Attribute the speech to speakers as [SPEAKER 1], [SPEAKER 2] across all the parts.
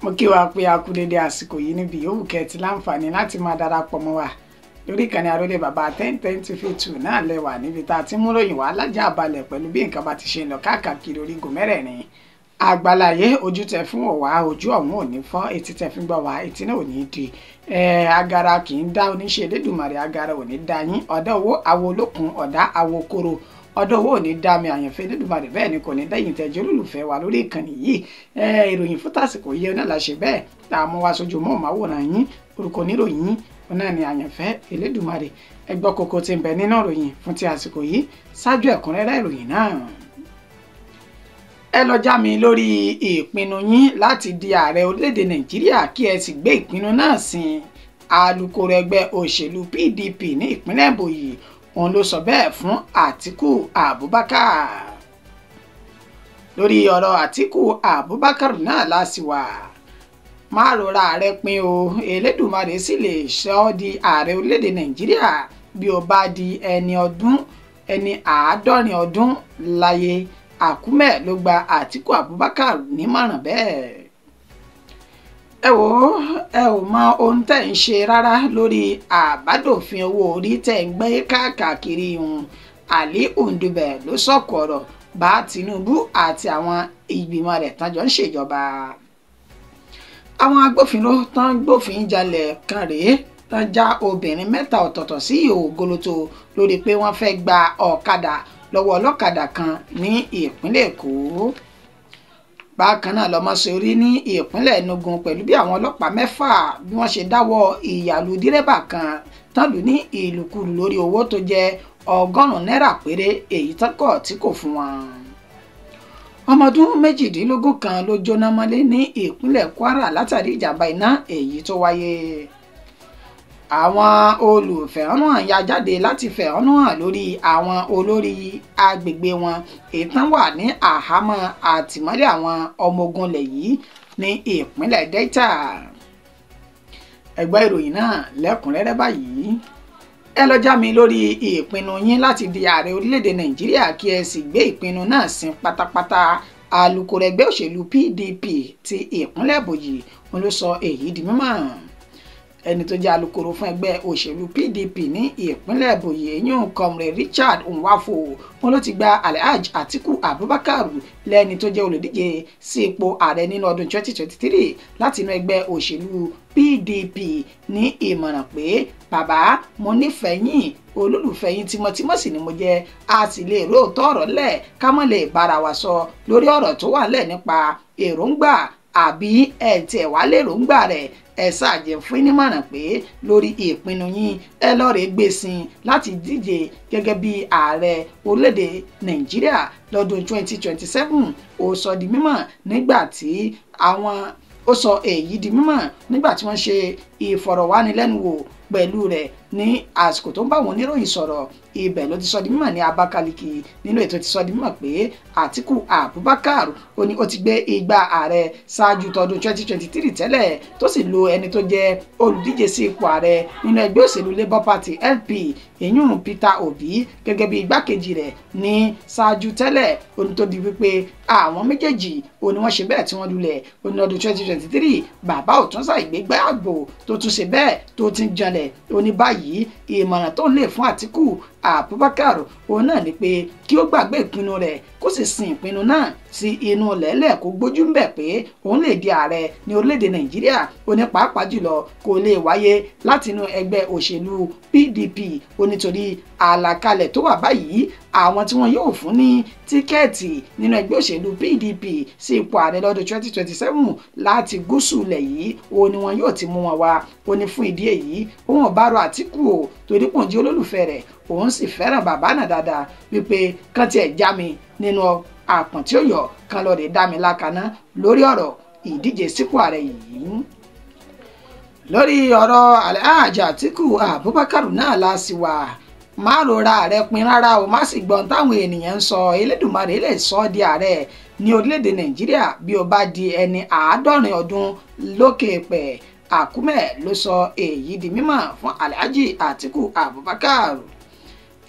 [SPEAKER 1] Mo kí wa pé a kú dédé àsìkò yìí níbi yòówù kẹ́ ti láǹfààní láti máa darapọ̀ mọ́ wa lórí ìkànnì Àrólé Bàbá 10 10 2 náà lẹ́wà, níbi tá a ti mú ròyìn wá lájà balẹ̀ pẹ̀lú bí nǹkan bá ti ṣe ń lọ káàkiri orígun mẹ́rẹ̀ẹ̀rin àgbàláyé. Ojú tẹ fún ọ̀wá, ojú ọ̀hún ò ní fọ́. Etí tẹ fi ń gbọ́ wá, etí náà ò ní di. Agara kì í dá oníṣẹ́ Elédùmarè, agara ò ní dá yín. Ọ̀dá owó awo olókun, ọ̀dá awo koro, ọ̀dọ̀ owó ò ní dá mi àyànfẹ́ Elédùmarè, bẹ́ẹ̀ ni kò ní dẹ́yìn tẹ́jú olólùfẹ́ wa lórí ìkànnì yìí. Ìròyìn fún tàsìkò yìí náà la ṣe bẹ́ẹ̀ tá a mú wá sójú mọ́ màwòrán yín. Orúkọ oníròyìn yín náà ni Àyànfẹ́ Elédùmarè. Ẹ gbọ́ kókó tí ń bẹ nínú ìròyìn fún ti àsìkò yìí ṣáájú ẹ̀kúnrẹ́rẹ́ ìròyìn náà. Ẹ lọ já mi lórí ìpinnu yín láti di ààrẹ orílẹ̀-èdè Nàìjíríà, kí ẹ sì gbé ìpinnu náà sin. Alukoro ẹgbẹ́ òṣèlú PDP ní ìpínlẹ̀ Ebonyi òun ló sọ bẹ́ẹ̀ fún Àtíkù Abubakar. Lórí ọ̀rọ̀ Àtíkù Abubakar náà la sì wà. Má rora ààrẹ pin o, Elédùmarè sì lè sọ ọ́ di ààrẹ orílẹ̀-èdè Nàìjíríà bí ó bá di ẹni ọdún ẹni 70 ọdún láyé. Àkúmẹ̀ ló gba Àtíkù Abubakar nímọ̀ràn bẹ́ẹ̀. Ẹ wò ó, ẹ ò mọ ohun tẹ́ ń ṣe rárá lórí àbádòfin owó orí tẹ́ ń gbé káàkiri ìhun. Ali Ndume ló sọ̀kò ọ̀rọ̀ bá Tinubu àti àwọn ìgbìmọ̀ rẹ̀ tán jọ ń ṣèjọba. Àwọn agbófinró tán gbófin jalè kan rèé tán já obìnrin mẹ́ta ọ̀tọ̀ọ̀tọ̀ sí ìhòòhò goloto lórí pé wọ́n fẹ́ gba ọ̀kadà lọ́wọ́ ọlọ́kadà kan ní ìpínlẹ̀ Èkó. Bákan náà lọ́mọsórí ní ìpínlẹ̀ Enugu pẹ̀lú bí àwọn ọlọ́pàá 6 bí wọ́n ṣe dáwọ́ ìyàlú dírẹ́bà kan tán lù ní ìlùkulù lórí owó tó jẹ́ 100 náírà péré, èyí tán kọ̀ tí kò fún wọn. Ọmọ ọdún 18 kan ló jóná mọ́lé ní ìpínlẹ̀ Kwara látàrí ìjàmbá iná èyí tó wáyé. Àwọn olùfẹ̀hónúhàn ya jáde láti fẹ̀hónú hàn lórí àwọn olórí agbègbè wọn èyí tán wà ní àhámọ́ àtìmọ́lé àwọn ọmọ ogun ilẹ̀ yìí ní ìpínlẹ̀ Delta. Ẹ gbọ́ ìròyìn náà lẹ́kùnrẹ́rẹ́ báyìí. Ẹ lọ já mi lórí ìpinnu yín láti di ààrẹ orílẹ̀-èdè Nàìjíríà, kí ẹ sì gbé ìpinnu náà sin pátápátá. Alukoro ẹgbẹ́ òṣèlú PDP ti ìpínlẹ̀ Ebonyi òun ló sọ èyí di mímọ̀. Ẹni tó jẹ́ alukoro fún ẹgbẹ́ òṣèlú PDP ní ìpínlẹ̀ Ebonyi, eyín Comrade Richard Nwafo, wọn ló ti gba Alhaji Atiku Abubakar lẹ́ni tó jẹ́ olùdíje sí ipò ààrẹ nínú ọdún 2023 láti inú ẹgbẹ́ òṣèlú PDP ní ìmọ̀ràn pé, "Bàbá, mo nífẹ̀ẹ́ yín, olólùfẹ́ yín tímọ́tímọ́ sì ni mo jẹ́. A sì lè róòtọ́ ọ̀rọ̀ lẹ̀ ká mọ́ lè bára wa sọ lórí ọ̀rọ̀ tó wà lẹ̀ nípa èròǹgbà, àbí ẹ̀ tiẹ̀ wá léròǹgbà rẹ̀. Ẹ ṣáàjẹ́ fún nímọ̀ràn pé lórí ìpinnu yín, ẹ lọ́ọ̀rẹ́ gbèsìn láti díje gẹ́gẹ́ bí ààrẹ orílẹ̀-èdè Nàìjíríà lọ́dún 2027." Ó sọ èyí di mímọ̀ nígbà tí wọ́n ṣe ìfọ̀rọ̀wánilẹ́nuwò pẹ̀lú rẹ̀ ní àsìkò tó ń bá àwọn oníròyìn sọ̀rọ̀. Ibẹ̀ ló ti sọ di mímọ̀ ní Abakaliki nínú ètò ti sọ di mímọ̀ pé Àtíkù Abubakar ó ní ó ti gbé igbá ààrẹ ṣáájú tọdún 2023 tẹ́lẹ̀, tó sì lo ẹni tó jẹ́ olùdíje sí ipò ààrẹ nínú ẹgbẹ́ òṣèlú Labour Party, LP, ìyún Peter Obi, gẹ́gẹ́ bí igbákejì rẹ̀ ní ṣáájú tẹ́lẹ̀. Ó ní tó di wípé àwọn méjèèjì ó ní wọ́n ṣe bẹ́ẹ̀ tí wọ́n lulẹ̀. Ó ní ọdún 2023, bàbá ò tún ṣàìgbégbá àgbò tó tún ṣe bẹ́ẹ̀ tó ti ń janlẹ̀. Ó ní báyìí, ìmọ̀ràn tó ń lè fún Àtíkù Abubakar òun náà ni pé kí ó gbàgbé ìpinnu rẹ̀, kó sì sin ìpinnu náà sí inú lẹ́lẹ̀, kó gbójú ń bẹ̀ pé òun lè di ààrẹ ní orílẹ̀-èdè Nàìjíríà. Ó ní pàápàá jùlọ, kò lè wáyé látinú ẹgbẹ́ òṣèlú PDP. Ó nítorí àlàkalẹ̀ tó wà báyìí, àwọn tí wọ́n yóò fún ní tíkẹ́ẹ̀tì nínú ẹgbẹ́ òṣèlú PDP sí ipò ààrẹ lọ́dún 2027, láti gúúsù ilẹ̀ yìí ó ní wọn yóò ti mú wọn wá. Ó ní fún ìdí èyí, òun ò bá rọ Àtíkù o, torí pòun jẹ́ olólùfẹ́ rẹ̀, òun sì fẹ́ràn bàbá náà dáadáa, wípé kán tiẹ̀ já mi nínú àpọ̀n tí ó yọ kan lọ́ọ́ rè dá mi lákaná lórí ọ̀rọ̀ ìdíje sípò ààrẹ yìí. Lórí ọ̀rọ̀ Alhaji Atiku Abubakar náà la sì wà. Má rora ààrẹ pin rárá o, má sì gbọ́n táwọn ènìyàn ń sọ. Elédùmarè lè sọ ọ́ di ààrẹ ní orílẹ̀-èdè Nàìjíríà bí ó bá di ẹni 70 ọdún lókè pẹ̀. Àkúmẹ̀ ló sọ èyí di mímọ̀ fún Alhaji Atiku Abubakar.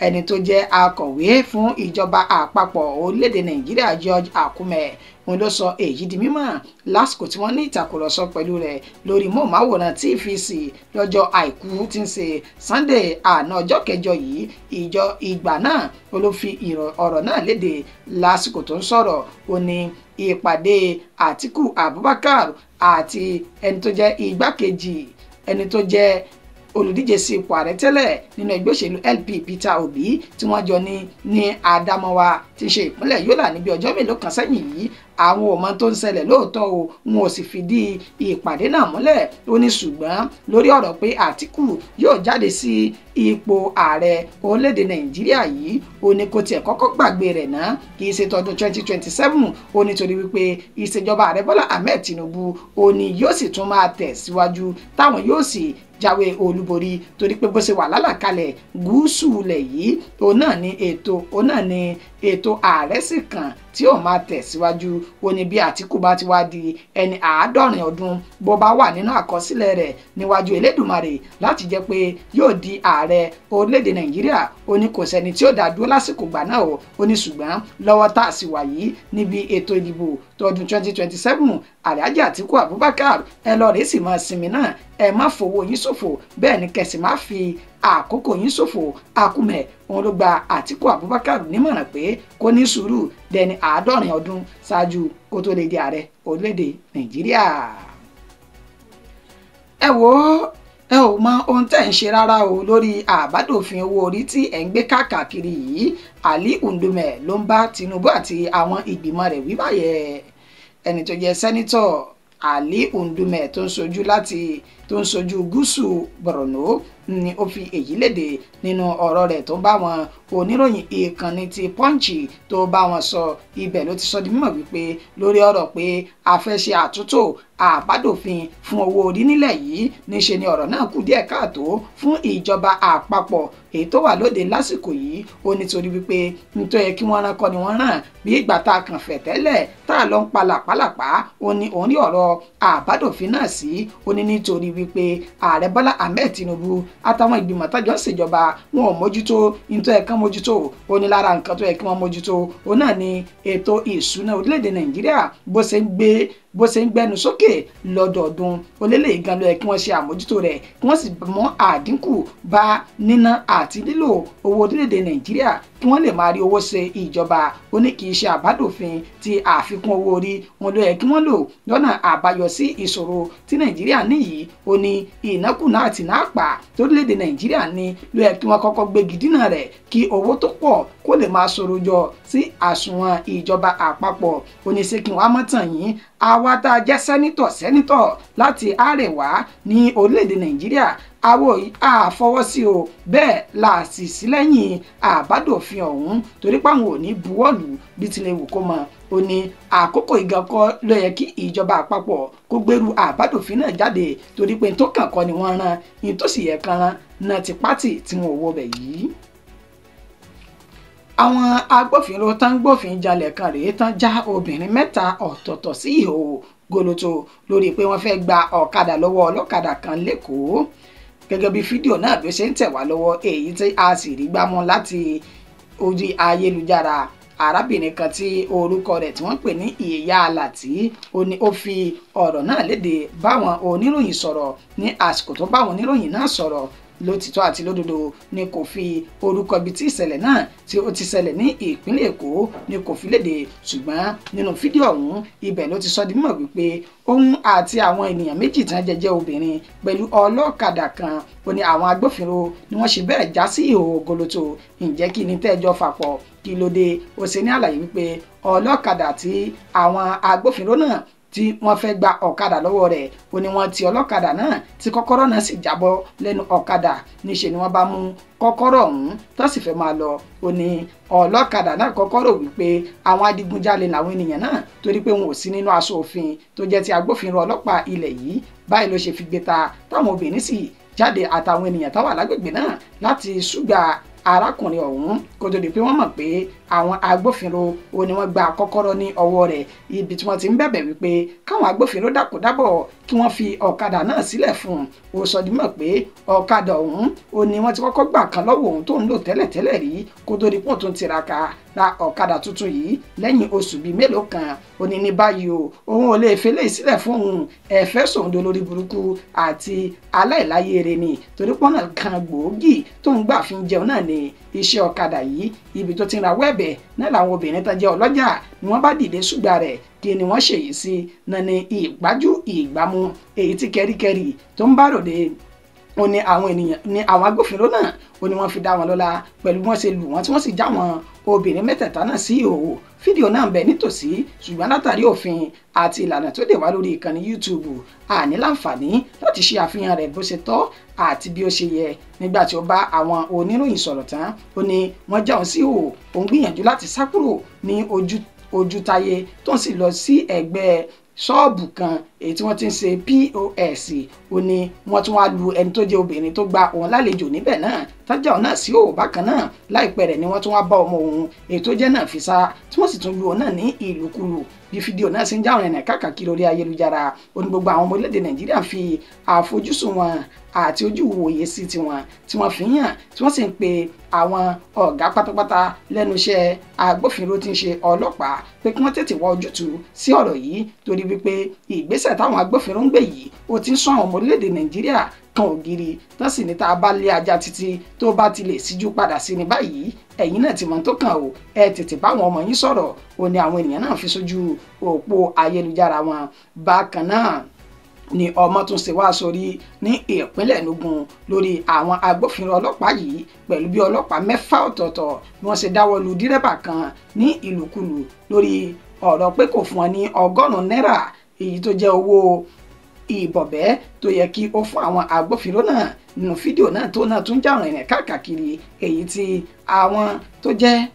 [SPEAKER 1] Ẹni tó jẹ́ akọ̀wé fún ìjọba àpapọ̀ orílẹ̀-èdè Nàìjíríà George Akume òun ló sọ èyí di mímọ̀ lásìkò tí wọ́n ní ìtàkùrọ̀sọ pẹ̀lú rẹ̀ lórí móhùnmáwòrán TVC lọ́jọ́ àìkú tí ń ṣe Sunday àná ọjọ́ kẹjọ yìí. Ìjọ ìgbà náà ó ló fi ọ̀rọ̀ náà léde lásìkò tó ń sọ̀rọ̀. Ó ní ìpàdé Àtíkù Abubakar àti ẹni tó jẹ́ igbákejì ẹni tó jẹ́ olùdíje sí ipò ààrẹ tẹ́lẹ̀ nínú ẹgbẹ́ òṣèlú LP Peter Obi tí wọ́n jọ ní Adamawa tí ń ṣe ìpínlẹ̀ Yola níbi ọjọ́ mélòó kan sẹ́yìn yìí, àwọn ò mọ tó ń ṣẹlẹ̀ lóòótọ́ o, wọn ò sì fìdí ìpàdé náà múlẹ̀. Ó ní ṣùgbọ́n lórí ọ̀rọ̀ pé Àtíkù yóò jáde sí ipò ààrẹ orílẹ̀-èdè Nàìjíríà yìí, ó ní kó tiẹ̀ kọ́kọ́ gbàgbé rẹ̀ náà, kì í ṣe tọdún 2027. Ó ní torí wípé ìṣèjọba ààrẹ Bọ́lá Ahmed Tinubu ó ní yóò sì tún máa tẹ̀ síwájú táwọn yóò sì jáwé olúborí, torí pé bó ṣe wà lálàkalẹ̀ gúúsù ilẹ̀ yìí òun náà ni ètò ààrẹ sì kàn tí ó máa tẹ̀síwájú. Ó ní bí Àtíkù bá ti wá di ẹni 70 ọdún bó bá wà nínú àkọsílẹ̀ rẹ̀ níwájú Elédùmarè láti jẹ́ pé yóò di ààrẹ orílẹ̀-èdè Nàìjíríà, ó ní kò sẹ́ni tí ó dá dúró lásìkò gbà náà o. Ó ní ṣùgbọ́n lọ́wọ́ tá a sì wà yìí níbi ètò ìdìbò tọdún 2027, Alhaji Àtíkù Abubakar ẹ lọ rèé sì máa sinmi náà, ẹ má fowó yín ṣòfò, bẹ́ẹ̀ ni kẹ̀sì má fi àkókò yín ṣòfò. Akume òun ló gba Àtíkù Abubakar nímọ̀ràn pé kó ní sùúrù dẹni 70 ọdún ṣáájú kó tó lè di ààrẹ orílẹ̀-èdè Nàìjíríà. Ẹ wo, ẹ ò mọ ohun tẹ́ ń ṣe rárá o lórí àbádòfin owó orí tí ẹ̀ ń gbé káàkiri yìí. Ali Ndume ló ń bá Tinubu àti àwọn ìgbìmọ̀ rẹ̀ wí báyẹn. Ẹni tó jẹ́ sẹ́nítọ̀ Ali Ndume tó ń sojú gúúsù Borno ni ó fi èyí léde nínú ọ̀rọ̀ rẹ̀ tó ń bá wọn oníròyìn ìkànnì ti Punch tó bá wọn sọ. Ibẹ̀ ló ti sọ di mímọ̀ wípé lórí ọ̀rọ̀ pé a fẹ́ ṣe àtúntò àbádòfin fún owó orí nílẹ̀ yìí, níṣe ni ọ̀rọ̀ náà kù díẹ̀ káàtó fún ìjọba àpapọ̀ èyí tó wà lóde lásìkò yìí. Ó nítorí wípé nítorí yẹ kí wọ́n rán kọ́ ni wọ́n rán, bí ìgbà tá a kàn fẹ̀ tẹ́lẹ̀ tá a lọ ń pa làpálàpá. Ó ní òun rí ọ̀rọ̀ àbádòfin náà sí. Ó ní nítorí wípé ààrẹ Bọ́lá Ahmed Tinubu àtàwọn ìgbìmọ̀ tájọ́ ń ṣèjọba wọn ò mójútó nítorí ẹ̀kan mójútó. Ó ní lára nǹkan tó yẹ kí wọ́n mójútó ó náà ni ètò ìṣúná orílẹ̀-èdè Nàìjíríà bó ṣe ń gbẹnu sókè lọ́dọọdún. Ó lélẹ̀ ìgan ló yẹ kí wọ́n ṣe àmójútó rẹ̀ kí wọ́n sì mú àdínkù bá níná àti lílò owó orílẹ̀-èdè Nàìjíríà kí wọ́n lè máa rí owó ṣe ìjọba. Ó ní kì í ṣe àbádòfin ti àfikún owó orí wọn ló yẹ kí wọ́n lò lọ́nà àbáyọ sí ìṣòro tí Nàìjíríà níyìí. Ó ní ìnákùná àti náàpà torílẹ̀-èdè Nàìjíríà ní ló yẹ kí wọ́n kọ́kọ́ gbégi dínà rẹ̀ kí owó tó pọ̀ kó lè máa ṣòro jọ sí àsùnwọ̀n ìjọba àpapọ̀. Ó ní ṣé kí wọ́n á mọ̀ tàn yín, àwa tá a jẹ́ sẹ́nítọ̀ láti àrẹ̀wá ní orílẹ̀-èdè Nàìjíríà àwọ̀ àfọwọ́sí o, bẹ́ẹ̀ la sì sí lẹ́yìn àbádòfin ọ̀hún torí páwọn ò ní buwọ́lù bí tilẹ̀ wù kó mọ. Ó ní àkókò ìgànkọ́ ló yẹ kí ìjọba àpapọ̀ kó gbèrú àbádòfin náà jáde torí pé tó kàn kọ́ ni wọ́n rán ní tó sì yẹ kan rán náà ti pátì tí wọn ò wọ bẹ̀ yìí. Àwọn agbófinró tán gbófin jalè kan rèé tán já obìnrin 3 ọ̀tọ̀ọ̀tọ̀ sí ìhòòhò gòlòtò lórí pé wọ́n fẹ́ gba ọ̀kadà lọ́wọ́ ọlọ́kadà kan lẹ́kọ̀ọ́. Gẹ́gẹ́ bí fídíò náà bí ó ṣe ń tẹ̀ wá lọ́wọ́ èyí tí a sì rí gbámú láti orí ayélujára, arábìnrin kan tí orúkọ rẹ̀ tí wọ́n pè ní Ìyá Àlàtí ó ní ó fi ọ̀rọ̀ náà léde báwọn oníròyìn sọ̀rọ̀ ní àsìkò tó báwọn oníròyìn náà sọ̀rọ̀. Lótìtọ́ àti lódodo ni kò fi orúkọ ibi tí ìṣẹ̀lẹ̀ náà tí ó ti ṣẹlẹ̀ ní ìpínlẹ̀ Èkó ni kò fi léde, ṣùgbọ́n nínú fídíò ọ̀hún ibẹ̀ ló ti sọ di mímọ̀ wípé òun àti àwọn ènìyàn méjì tán jẹ́jẹ́ obìnrin pẹ̀lú ọlọ́kadà kan ó ní àwọn agbófinró ni wọ́n ṣe bẹ́ẹ̀ já sí ìhòòhò goloto. Ǹjẹ́ kí ni tẹ́jọ́ fàpọ̀ kí ló dé? Ó ṣe ní àlàyé wípé ọlọ́kadà tí àwọn agbófinró náà tí wọ́n fẹ́ gba ọ̀kadà lọ́wọ́ rẹ̀ ó ní wọ́n ti ọlọ́kadà náà tí kọ́kọ́rọ́ náà sì jábọ́ lẹ́nu ọ̀kadà, níṣe ni wọ́n bá mú kọ́kọ́rọ́ ọ̀hún tó sì fẹ́ máa lọ. Ó ní ọlọ́kadà náà kọ́kọ́ rò wípé àwọn adigunjalè làwọn ènìyàn náà torí pé wọn ò sí nínú aṣọ òfin tó jẹ́ ti agbófinró ọlọ́pàá ilẹ̀ yìí. Báyìí ló ṣe fi gbé ta táwọn obìnrin sì jáde àtàwọn ènìyàn tó wà lágbègbè náà láti ṣúgbà arákùnrin ọ̀hún kó tó di pé wọ́n mọ̀ pé Àwọn agbófinró ó ní wọ́n gba kọ́kọ́rọ́ ní ọwọ́ rẹ̀, ibi tí wọ́n ti ń bẹ̀bẹ̀ wípé káwọn agbófinró dákun dábọ̀ kí wọ́n fi ọ̀kadà náà sílẹ̀ fún un. Ó sọ di mọ̀ pé ọ̀kadà ọ̀hún ó ní wọ́n ti kọ́kọ́ gbà kan lọ́wọ́ òun tó ń lò tẹ́lẹ̀tẹ́lẹ̀ rí kó tó di pọ̀ tó ń tiraka ra ọ̀kadà tuntun yìí lẹ́yìn oṣù bíi mélòó kan. Ó ní ní báyìí o, òun ò lè fẹlẹ́ sílẹ̀ fún òun, ẹ̀fẹ́ sòǹdó lórí burúkú àti aláìláyére ni, torí pọ́nà kan gbòógì tó ń gbà fi ń jẹun náà ni iṣẹ́ ọ̀kadà yìí. Ibi tó ti ń rawọ́ ẹ̀bẹ̀ náà làwọn obìnrin tán jẹ́ ọlọ́jà ni wọ́n bá dìde ṣùgbà rẹ̀ kí ni wọ́n ṣèyí sí náà ni ìgbájú ìgbámú èyí tí kẹ́ríkẹ́rí tó ń bá ròde. Ó ní àwọn ènìyàn ní àwọn agbófinró náà ó ní wọ́n fi dá wọn lọ́lá pẹ̀lú bí wọ́n ṣe lù wọ́n tí wọ́n sì já wọn obìnrin mẹ́tẹ̀ẹ̀ta náà sí ìhòòhò. Fídíò náà ń bẹ nítòsí, ṣùgbọ́n látàrí òfin àti ìlànà tó dè wá lórí ìkànnì YouTube, a ní láǹfààní láti ṣe àfihàn rẹ̀ bó ṣe tọ́ àti bí ó ṣe yẹ. Nígbà tí ó bá àwọn oníròyìn sọ̀rọ̀ tán, ó ní wọ́n já òun sí ìhòòhò, òun gbìyànjú láti sá kúrò ní ojútáyé tó ń sì lọ sí ẹ̀gbẹ́ ṣọ́ọ̀bù kan èyí tí wọ́n ti ń ṣe POS. Ó ní wọ́n tún wá lu ẹni tó jẹ́ obìnrin tó gba òun lálejò níbẹ̀ náà tájà òun náà sí òun bákan náà. Láìpẹ́ rẹ̀ ni wọ́n tún wá bá ọmọ òun èyí tó jẹ́ náà fi sá, tí wọ́n sì tún lu òun náà ní ìlúkulù. Bí fídíò náà ṣe ń jáwọn ẹ̀nà káàkiri orí ayélujára, ó ní gbogbo àwọn ọmọ orílẹ̀-èdè Nàìjíríà fi àfojúsùn wọn àti ojú ìwòye sí tiwọn tí wọ́n fi hàn, tí wọ́n sì ń pe àwọn ọ̀gá pátápátá lẹ́nu iṣẹ́ agbófinró tí ń ṣe ọlọ́pàá pé kí wọ́n tètè wá ojútùú sí ọ̀rọ̀ yìí, torí wípé ìgbésẹ̀ táwọn agbófinró ń gbé yìí ó ti ń sún àwọn ọmọ orílẹ̀-èdè Nàìjíríà kan ògiri, tán sì ní tá a bá lé ajá títí tó bá ti lè síjú padà sí ní báyìí, ẹ̀yin náà ti mọ̀ tó kàn o, ẹ tètè báwọn ọmọ yín sọ̀rọ̀. Ó ní àwọn ènìyàn náà fi sójú òpó ayélujára wọn. Bákan náà ni ọmọ tún ṣe wá sórí ní ìpínlẹ̀ Enugu lórí àwọn agbófinró ọlọ́pàá yìí pẹ̀lú bí ọlọ́pàá 6 ọ̀tọ̀ọ̀tọ̀ bí wọ́n ṣe dáwọ́ lu dírẹ́bà kan ní ìlúkulù lórí ọ̀rọ̀ pé kò fún wọn ní 100 náírà èyí tó jẹ́ owó ìbọ̀bẹ́ tó yẹ kí ó fún àwọn agbófinró náà. Nínú fídíò náà tó náà tún jà rìnrìn káàkiri èyí tí àwọn tó jẹ́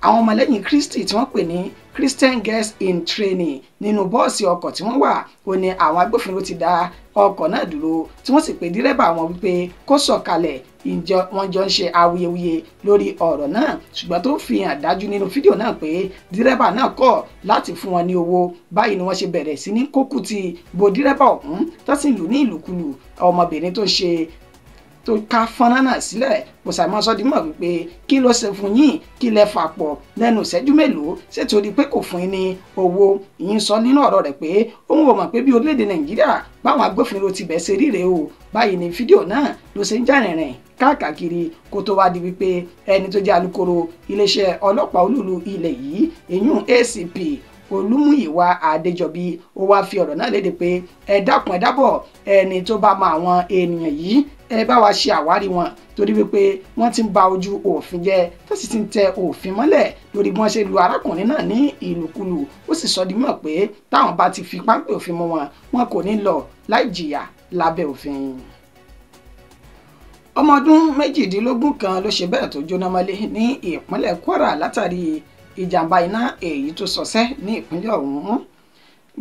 [SPEAKER 1] àwọn ọmọlẹ́yìn Kristi tí wọ́n pè ní Christian Girls in Training nínú bọ́ọ̀sì ọkọ̀ tí wọ́n wà, ó ní àwọn agbófinró ti dá ọkọ̀ náà dúró tí wọ́n sì pe dírẹ́bà wọn wípé kó sọ̀kalẹ̀. Ìjọ wọn jọ ń ṣe awuyewuye lórí ọ̀rọ̀ náà, ṣùgbọ́n tó fi hàn dájú nínú fídíò náà pé dírẹ́bà náà kọ̀ láti fún wọn ní owó. Báyìí ni wọ́n ṣe bẹ̀rẹ̀ sí ní kókùtì bo dírẹ́bà ọ̀hún tó sì lù ní ìlùkulù. Ọmọbìnrin tó ṣe tó ká fọ́nrán náà sílẹ̀ kò sàmọ́ sọ́dí mọ̀ wípé kí ló ṣe fún yín, kí lẹ fà pọ̀ lẹ́nu ìṣẹ́jú mélòó, ṣètòrí pé kò fún yín ní owó. Ìyín sọ nínú ọ̀rọ̀ rẹ̀ pé òun ò mọ̀ pé bí orílẹ̀-èdè Nàìjíríà báwọn agbófinró ti bẹ̀ ṣe ríre o. Báyìí ni fídíò náà ló ṣe ń jà rìnrìn káàkiri kó tó wá di wípé ẹni tó jẹ́ alukoro iléeṣẹ́ ọlọ́pàá olúùlú ilẹ̀ yìí, ìyún ACP Olúmúyìwá Adéjọbí, ó wáá fi ọ̀rọ̀ náà léde pé ẹ dákun ẹ dábọ̀, ẹni tó bá mọ àwọn ènìyàn yìí ẹ bá wa ṣe àwárí wọn, torí wípé wọ́n ti ń ba ojú òfin jẹ́ tó sì ti ń tẹ òfin mọ́lẹ̀ lórí bí wọ́n ṣe lu arákùnrin náà ní ìlùkulù. Ó sì sọ di mímọ̀ pé táwọn bá ti fi páńpẹ́ òfin mú wọn, wọn kò ní lọ láì jìyà lábẹ́ òfin. Ọmọ ọdún 18 kan ló ṣe bẹ́ẹ̀ tó jóná mọ́lé ní ìpínlẹ̀ Kwara látàrí ìjàmbá iná èyí tó ṣọṣẹ́ ní ìpínlẹ̀ ọ̀hún.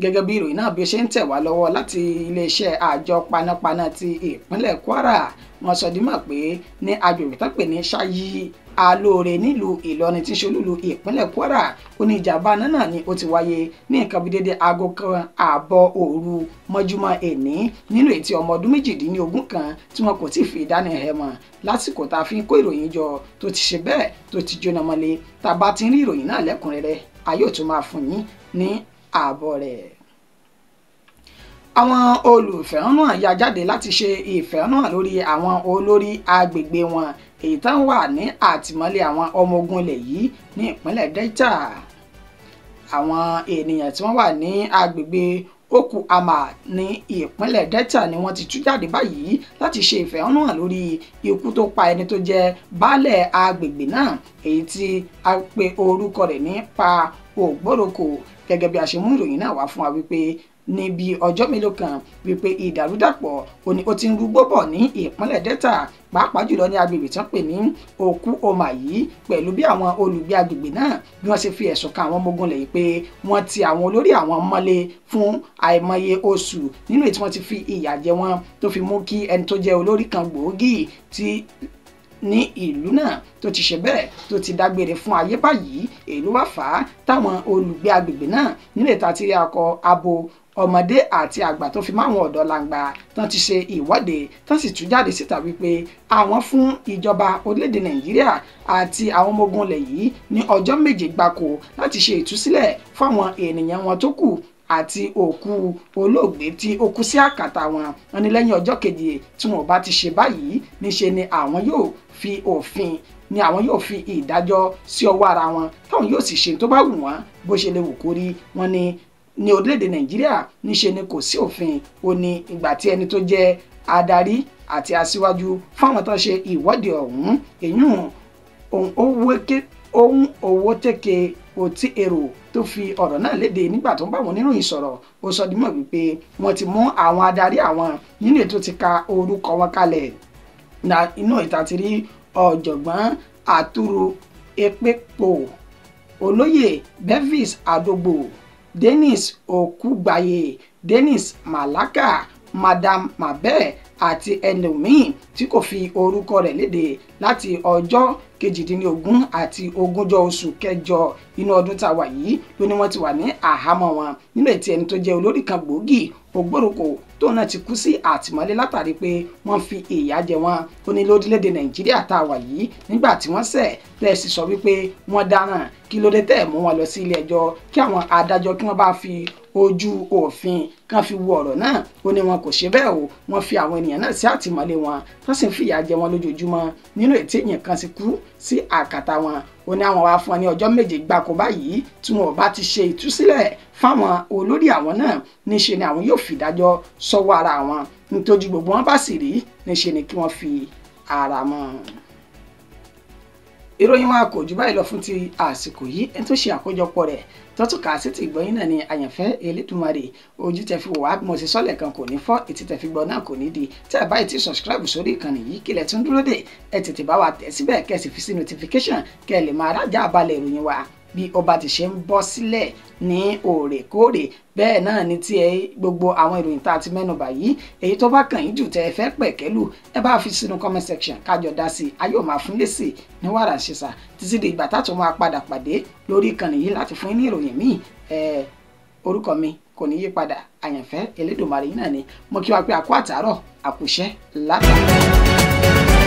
[SPEAKER 1] Gẹ́gẹ́ bí ìròyìn náà bí ó ṣe ń tẹ̀ wá lọ́wọ́ láti iléeṣẹ́ àjọ panápaná ti ìpínlẹ̀ Kwara, wọ́n sọ di mọ̀ pé ní agbègbè tó pè ní Ṣáyí Alóore nílùú Ìlọrin tí ń ṣolúlu ìpínlẹ̀ Kwara, ó ní ìjàmbá náà ni ó ti wáyé ní nǹkan bí dédé 1:30 òru mọ́júmọ́ èní nínú ètí ọmọ ọdún 18 kan tí wọn kò tí ì fi ìdánilẹ̀ mọ̀ lásìkò tá a fi ń kó ìròyìn jọ tó ti ṣe bẹ́ẹ̀ tó ti jóná mọ́lé. Tá a bá ti ń rí ìròyìn náà lẹ́kùnrẹ́rẹ́, a yóò tún máa fún yín ní ààbọ̀ rẹ̀. Àwọn olùfẹ̀hónúhàn ya jáde láti ṣe ìfẹ̀hónúhàn lórí àwọn olórí agbègbè wọn èyí tán wà ní àtìmọ́lé àwọn ọmọ ogun ilẹ̀ yìí ní ìpínlẹ̀ Delta. Àwọn ènìyàn tí wọ́n wà ní agbègbè Okuama ní ìpínlẹ̀ Delta ni wọ́n ti tú jáde báyìí láti ṣe ìfẹ̀hónúhàn lórí ikú tó pa ẹni tó jẹ́ baálẹ̀ agbègbè náà èyí tí a pe orúkọ rẹ̀ ní Pa Ògbóròkò. Gẹ́gẹ́ bí a ṣe mú ìròyìn náà wá fún wa wípé níbi ọjọ́ mélòó kan wípé ìdàrúdàpọ̀ ó ní ó ti ń rúgbó bọ̀ ní ìpínlẹ̀ Delta, pàápàá jùlọ ní agbègbè tí wọ́n pè ní Okuoma yìí, pẹ̀lú bí àwọn olùgbé agbègbè náà bí wọ́n ṣe fi ẹ̀sùn kan àwọn ọmọ ogun lẹ̀ yìí pé wọ́n ti àwọn olórí àwọn mọ́lé fún àìmọye oṣù nínú èyí tí wọ́n ti fi ìyà jẹ wọ́n, tó fi mú kí ẹni tó jẹ́ olórí kan gbòógì tí ní ìlú náà tó ti ṣe bẹ́ẹ̀ tó ti dágbére fún ayé báyìí. Èyí ló wá fà á táwọn olùgbé agbègbè náà nílé ta ti rí akọ abo ọmọdé àti àgbà tó fi máwọn ọ̀dọ́ làǹgbà tán ti ṣe ìwọ́de tán sì tú jáde síta wípé àwọn fún ìjọba orílẹ̀-èdè Nàìjíríà àti àwọn ọmọ ogun ilẹ̀ yìí ní ọjọ́ 7 gbáko láti ṣe ìtúsílẹ̀ fáwọn ènìyàn wọn tó kù àti òkú olóògbé tí ó kú sí àkàtà wọn. Wọ́n ní lẹ́yìn ọjọ́ keje tí wọn ò bá ti ṣe báyìí níṣe ni àwọn yóò fi òfin ni àwọn yóò fi ìdájọ́ sí ọwọ́ ara wọn, táwọn yóò sì ṣe tó bá wù wọ́n bó ṣe lè wù kó rí. Wọ́n ní ní orílẹ̀-èdè Nàìjíríà níṣe ni kò sí òfin. Ó ní ìgbà tí ẹni tó jẹ́ adarí àti aṣíwájú fáwọn tó ṣe ìwọ́de ọ̀hún èyún ohun owó tẹ́kẹ̀ òtí èrò tó fi ọ̀rọ̀ náà léde nígbà tó ń bá wọn oníròyìn sọ̀rọ̀, ó sọ dímọ̀ wípé wọ́n ti mú àwọn adarí àwọn nínú ètò ti ka orúkọ wọn kalẹ̀. Inú ìta ti rí ọ̀jọ̀gbọ́n Àtúrò Epepo, olóyè Bevis Adogbo, Dennis Okugbaye, Dennis Malaka, Madam Mabel àti ẹlòmíín tí kò fi orúkọ rẹ̀ léde láti ọjọ́ 18 àti 20 oṣù kẹjọ inú ọdún tá a wà yìí ló ní wọ́n ti wà ní àhámọ́ wọn. Nínú ètí ẹni tó jẹ́ olórí kan gbòógì Ògbóròkò tóun náà ti kú sí àtìmọ́lé látàrí pé wọ́n fi ìyà jẹ wọ́n. Ó ní lórílẹ̀‐èdè Nàìjíríà tá a wà yìí nígbà tí wọ́n ṣẹ̀ tẹ́ ẹ sì sọ wípé wọ́n dáràn, kí ló dé tẹ́ ẹ̀ mú wọn lọ sí ilé ẹjọ́ kí àwọn adájọ́ kí wọ́n bá fi ojú òfin kan fi wo ọ̀rọ̀ náà. Ó ní wọn kò ṣe bẹ́ẹ̀ o, wọ́n fi àwọn ènìyàn náà sí àtìmọ́lé wọn tó sì ń fìyà jẹ wọn lójoojúmọ́. Nínú ètí èèyàn kan ti kú sí àkàtà wọn. Ó ní àwọn wá fún wọn ní ọjọ́ 7 gbáko báyìí tí wọn ò bá ti ṣe ìtúsílẹ̀ fáwọn olórí àwọn náà níṣe ni àwọn yóò fìdájọ́ sọ́wọ́ ara wọn, nítorí gbogbo wọn bá sì rí níṣe ni kí wọ́n fi ara mọ́. Ìròyìn wa kò jù báyìí lọ fún ti àsìkò yìí. Ẹni tó ṣe àkójọpọ̀ rẹ̀ tọ́tùkà sí ti ìgbọ́yìn náà ni Àyànfẹ́ Elédùmarè. Ojú tẹ fi wò wá bí mo ṣe sọ́lẹ̀ kan kò ní fọ́, etí tẹ fi gbọ́ náà kò ní di. Tẹ́ ẹ báyìí ti subscribe sórí ìkànnì yìí, kílẹ̀ tún dúró dè? Ẹ tètè bá wa tẹ̀ síbẹ̀ kẹ́ ẹ sì fi sí notification kẹ́ ẹ lè máa rájà balẹ̀ ìròyìn wa bí ọba ti ṣe ń bọ́ sílẹ̀ ní òrèkóòrè. Bẹ́ẹ̀ náà ni tí ẹ gbogbo àwọn ìròyìn tá a ti mẹ́nubà yìí, èyí tó bá kàn yín jù tẹ́ ẹ fẹ́ pẹ̀kẹ́lù, ẹ bá fi sínú comment section kájọ dá sí i. A yóò máa fún lésì ní wàrà ṣèṣà títí di ìgbà tá a tún máa padà pàdé lórí ìkànnì yìí láti fún yín ní ìròyìn míì. Orúkọ mi kò ní yí padà, Àyànfẹ́ Elédùmarè yìí náà ni mo kí wa pé àkú àtàárọ̀ àkùṣẹ́ látàárọ̀.